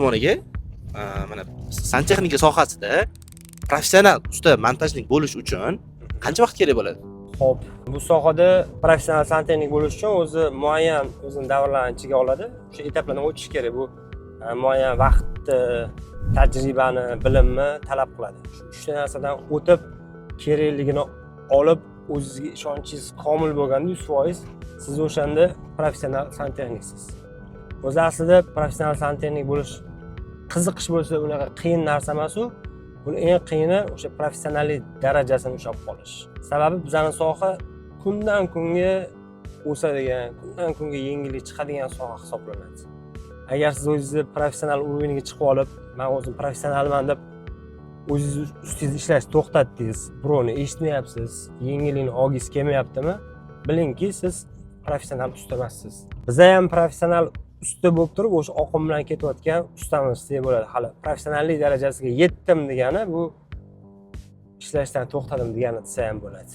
Usmon aka, mana santexnika sohasida professional usta montajnik bo'lish uchun qancha vaqt kerak bo'ladi? Xo'p, bu sohada professional santexnik bo'lish uchun o'zi muayyan o'zini davrlarni ichiga oladi. O'sha etaplardan o'tish kerak. Bu muayyan vaqtni, tajribani, bilimni talab qiladi. Shu uchta narsadan o'tib, kerakligini olib, o'zizga ishonchingiz komil bo'lganda 100% siz o'shanda professional santexniksiz. O'zi aslida professional santexnik bo'lish qiziqish bo'lsa, unaqa qiyin narsa emas u. Buni eng qiyini o'sha professionallik darajasini ushlab qolish. Sababi bizani soha kundan kunga o'sadigan, kundan kunga yengillik chiqadigan soha hisoblanadi. Agar siz o'zingizni professional уровень ga chiqib olib, "Man o'zim professionalman" deb o'zingiz ustingizda ishlashni to'xtatdingiz, birovni eshitmayapsiz, yengillikni olgingiz kelmayaptimi, bilingki, siz professional usta emassiz. Biza ham professional usta bo'lib turib, o'sha oqim bilan ketayotgan ustamiz desak bo'ladi. Hali professionallik darajasiga yetdim degani bu ishlashdan to'xtadim degani desa ham bo'ladi.